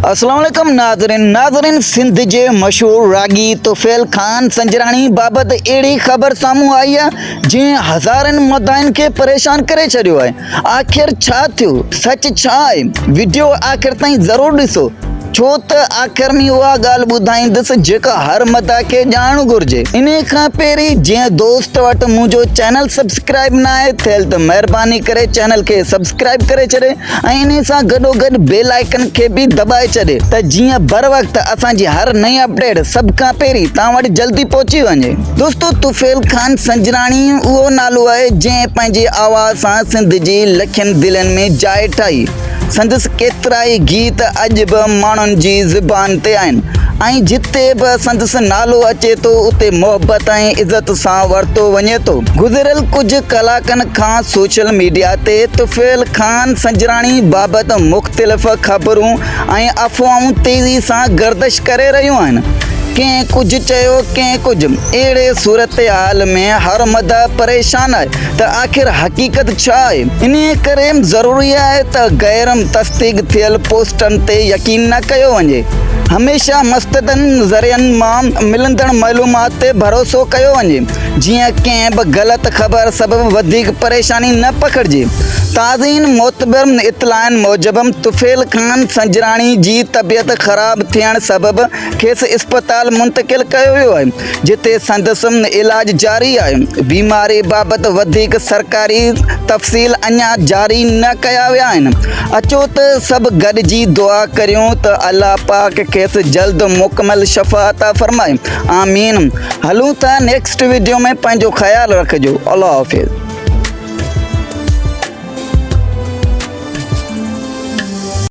السلام عليڪم ناظرين ناظرين سنڌ جي مشهور راڳي طفيل خان سنجراڻي بابت اهڙي خبر سامهون آئي آهي جنهن هزارن مداحن کي پريشان ڪري ڇڏيو آهي آخر ڇا ٿيو سچ ڇا آهي وڊيو آخر تائين ضرور ڏسو ڇو ته آخر ۾ اها ڳالهه ٻڌائيندس جيڪا هر مداح کي ڄاڻڻ گهرجي. انهي کان پهرين جنهن دوست وٽ منهنجو چينل سبسڪرائيب ناهي ٿيل ته مهرباني ڪري چينل کي سبسڪرائيب ڪري ڇڏي ۽ انهي سان گڏوگڏ بيل آئيڪن کي به دٻائي ڇڏي ته جيئن بروقت اسان جي هر نئين اپڊيٽ سڀ کان پهرين توهان وٽ جلدي پهچي وڃي. دوستو طفيل خان سنجراڻي اهو نالو آهي جنهن پنهنجي آواز سان سنڌ جي لکين دلين ۾ جاء ٺاهي. سندس ڪيترائي گيت اڄ به ماڻهن جي زبان تي آهن ۽ جتي به سندس نالو اچي ٿو اتي محبت ۽ عزت سان ورتو وڃي ٿو. گذريل ڪجهه ڪلاڪن کان سوشل ميڊيا تي طفيل خان سنجراڻي بابت مختلف خبرون ۽ افواهون تيزي سان گردش ڪري رهيون آهن. ڪنهن ڪجهه چيو ڪنهن ڪجهه. اهڙي صورتحال ۾ هر مداح پريشان آهي. ته آخر حقيقت ڇا آهي؟ انهيء ڪري ضروري آهي ته غير تصديق ٿيل پوسٽن تي يقين نه ڪيو وڃي. هميشه مستند ذريعن مان ملندڙ معلومات تي ڀروسو ڪيو وڃي، جيئن ڪنهن به غلط خبر سبب وڌيڪ پريشاني نه پکڙجي. تازين معتبر اطلاعن موجب طفيل خان سنجراڻي جي طبيعت خراب ٿيڻ سبب کيس اسپتال منتقل ڪيو ويو آهي، جتي سندس علاج جاري آهي. بيماري بابت وڌيڪ سرڪاري تفصيل اڃا جاري نه ڪيا ويا آهن. اچو ته سڀ گڏجي دعا ڪريون ته الله پاڪ کيس جلد مڪمل شفا عطا فرمائي. آمين. هلون ٿا نيڪسٽ وڊيو ۾ پنهنجو خيال رکجو. الله حافظ.